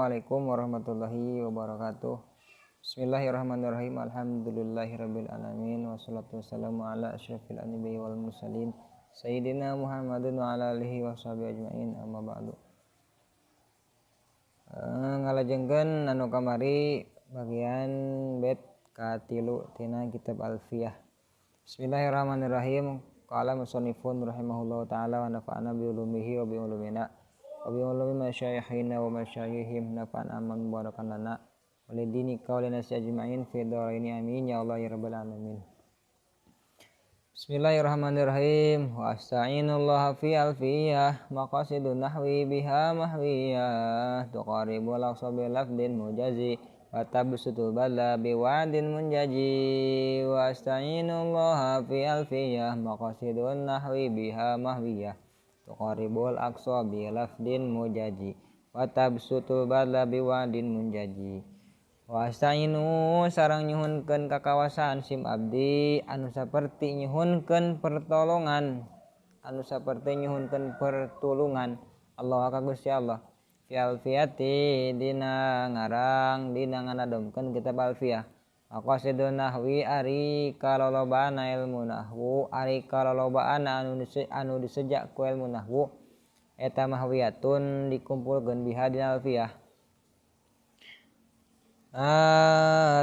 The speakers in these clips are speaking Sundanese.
Assalamualaikum warahmatullahi wabarakatuh. Bismillahirrahmanirrahim. Alhamdulillahirabbil alamin wassalatu wassalamu ala asyrafil anbiya'i wal mursalin sayyidina Muhammadin wa ala alihi washabihi ajmain. Amma ba'du. Ngalajengkeun anu kamari bagian bait katilu tina kitab Alfiyah. Bismillahirrahmanirrahim. Qala musannifun rahimahullahu taala wa nafa'ana bi ulumihi wa bi ulumina wa bi ulumi masyayikhina wa masyayikhihim nafa'an aman mubarakan lana wa lidinika wa linasi ajma'in fi dharaini amin ya Allah ya rabbal alamin. Bismillahirrahmanirrahim. Wa asta'inullaha fi alfiyah maqasidun nahwi biha mahwiyah tuqaribu lafza bi lafdin mujazi wa tabsutu bala bi wa'din munjaji. Wa asta'inullaha fi alfiyah maqasidun nahwi biha mahwiyah tuqaribul aqsa bi lafdin mujazi wa tabsutu bala bi wa'din munjaji. Wa astainu sareng nyuhunkeun kakawasaan sim abdi anu saperti nyuhunkeun pertolongan anu saperti nyuhunkeun pertulungan Allah ka Gusti Allah fi alfiyati dina ngarang dina nganadomkeun kitab alfiyah. Maqasidun nahwi ari kalolobana ilmu nahwu ari kalolobana anu disejak ku ilmu nahwu eta mahwiyatun dikumpulkeun biha dina alfiyah.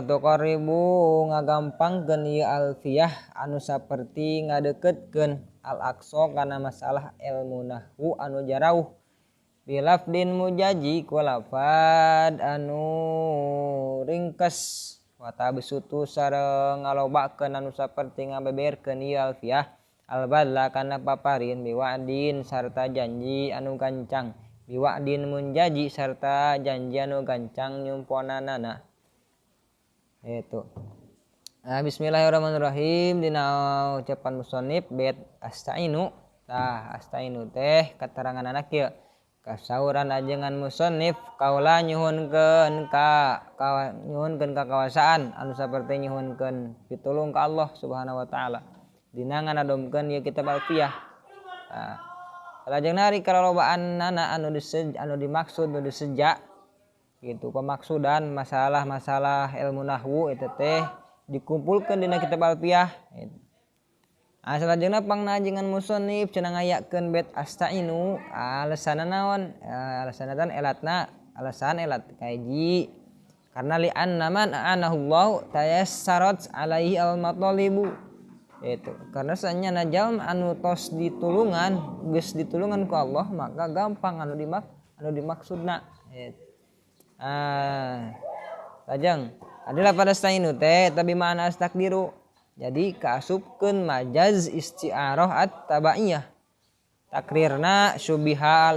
Tuqaribu ngagampangkeun ieu alfiyah anu saperti ngadeukeutkeun al-aqsa kana masalah ilmu nahwu anu jarauh bilafdin mujaji ku lafad anu ringkes wa tabsutu sareng ngalobakeun anu saperti ngabeberkeun ieu alfiyah albadla kana paparin biwa'din sarta janji anu gancang biwa'din munjaji sarta janji anu gancang nyumponanana. Itu. Nah, bismillahirrahmanirrahim dina ucapan musannif bait astainu. Tah astainu teh kateranganana kieu. Kasauran ajengan musannif kaula nyuhunkeun ka nyuhunkeun ka kawasaan anu saperti nyuhunkeun pitulung ka Allah Subhanahu wa taala. Dina nganadomkeun ieu kitab Alfiyah. Tah lajengna ari kalolobaan nana anu dimaksud nu disejak gitu pemaksudan masalah-masalah ilmu nahwu eta teh dikumpulkeun dina kitab Alfiyah. Ah salajengna pangnajengan musannif cenah ngayakeun bait astainu alasanna naon? Alasanna tan elatna alasan elat kahiji karena li anna man a'anahu tayassarat alaihi al-matalibu. Itu karena sanyana jalma anu tos ditulungan geus ditulungan ku Allah maka gampang anu dimaksudna. Lajeng adalah pada astainu teh tapi makna astakdiru. Jadi kaasupkeun majaz isti'arah at-tabaiyah. Takrirna syubiha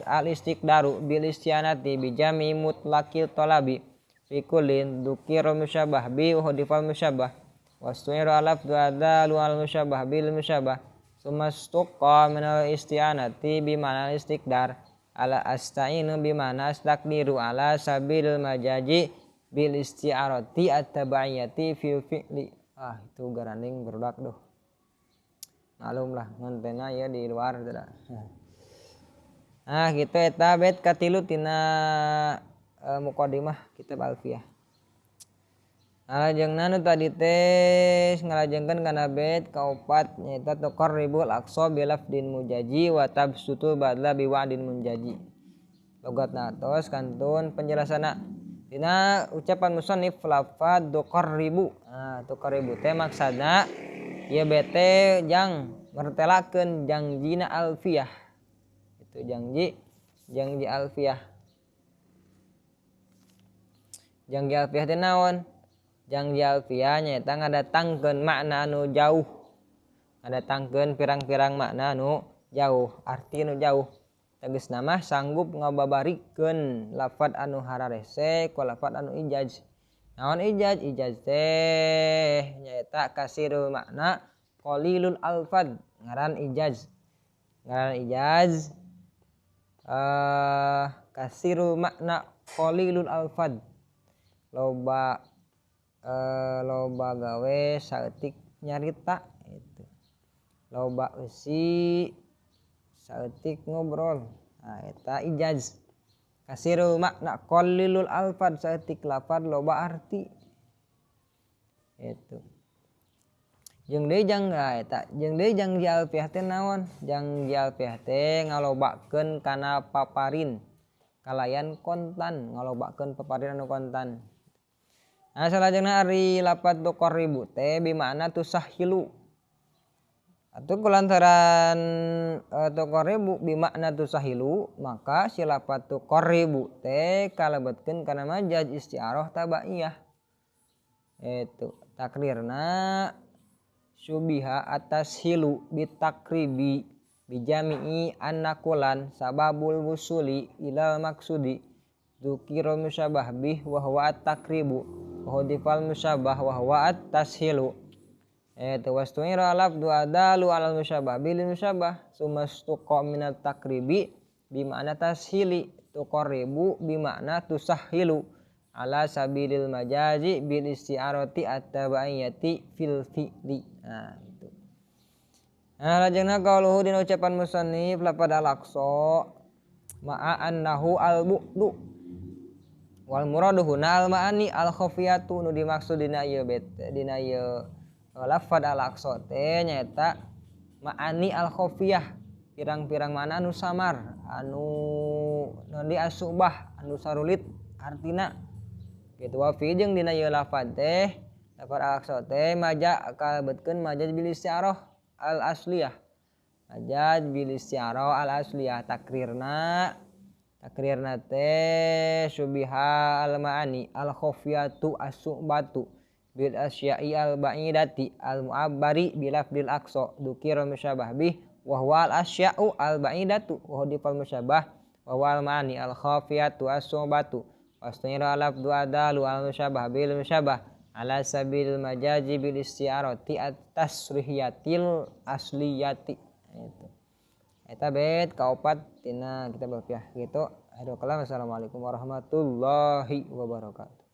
al-istiqdaru bil isti'anati bi jami mutlaqil talabi fi kullin dzukira musyabah bi uhdifal musyabah wastu'iru alaf adalu al musyabah bil musyabah summa stuqqa min al isti'anati bi ma'na istiqdar ala astainu bi ma'na astakdiru ala sabil majaji bil isti'arati at-tabaiyati fil fi'li. Ah itu garaning berudak duh. Maklumlah ngontena ya di luar tidak. Nah gitu eta bait katilu tina mukadimah kitab Alfiyah. Ngalajengna nu tadi teh ngalajengkeun kana bait kaopat nyaeta tuqarribul aqsa bi lafdin mujaji wa tabsutu badla bi wa'din munjaji. Logatna tos kantun penjelasanna. Dina ucapan musannif lafad tuqarribu. Nah, tuqarribu teh maksudna ieu bete jang mertelakeun jangjina alfiyah. Itu janji alfiyah. Janji alfiyah teh naon? Janji alfiyah nyaeta ngadatangkeun makna anu jauh. Ngadatangkeun pirang-pirang makna anu jauh, arti anu jauh. Tegasna mah sanggup ngababarikeun lafad anu hararese ku lafad anu ijaz. Naon ijaz? Ijaz teh nyaeta kasirul makna qalilul alfad ngaran ijaz. Ngaran ijaz kasirul makna qalilul alfad. Loba loba gawe saeutik nyarita itu. Loba eusi saeutik ngobrol. Nah eta ijaz. Kasirul makna qalilul alfad saeutik lafad loba arti. Itu. Jeung deui jang eta, jeung deui jang di alfiah teh naon? Jang di alfiah teh ngalobakeun kana paparin kalayan kontan, ngalobakeun paparin anu kontan. Nah salajengna ari lafad tuqarribu teh bimakna tusahilu. Atau kulantaran tuqarribu bimakna tusahilu, maka si lafad tuqarribu teh kalebetkeun kana majaz isti'arah tabaiyah. Itu takrirna subiha atas hilu bitakribi bijami'i annakulan sababul wusuli ilal maksudi dzukira musyabah bih wa huwa at-takribu wa hudifal musyabah wa huwa at-tashilu. Itu wastu'ira lafdu adalu alal musyabah bil musyabah sumastuqa minat takribi bimakna tashili tuqarribu bimakna tusahhilu ala sabilil majazi bil isti'arati at-tabaiyati fil fi'li. Nah itu. Nah lajengna qauluhu dina ucapan musannif lafad al-aqsa ma'a annahu al-bu'du wal muradu huna al-ma'ani al-khafiyatu nu dimaksud dina ieu dina ieu lafad al-aqsa teh nyaeta ma'ani al-khafiyah pirang-pirang mana anu samar anu non diasubah anu sarulit artina gitu. Wa fi jeung dina ieu lafad teh lafad al-aqsa teh maja kalebetkeun majaz bil isti'arah al-asliyah. Majaz bil isti'arah al-asliyah takrirna teh subiha al-ma'ani al-khafiyatu as-su'batu bil asya'i al-ba'idati al-mu'abbari bilafdil aqsa dzukira musyabah bih wa huwa al-asya'u al-ba'idatu wa hudifal musyabah wa huwa al-ma'ani al-khafiyatu as-su'batu wastaira lafdu adalu al-musyabah bil musyabah ala sabil majazi bil isti'arati at-tasrihiyatil asliyati. Itu eta bait kaopat tina kitab alfiah gitu. Akhirul kalam, assalamualaikum warahmatullahi wabarakatuh.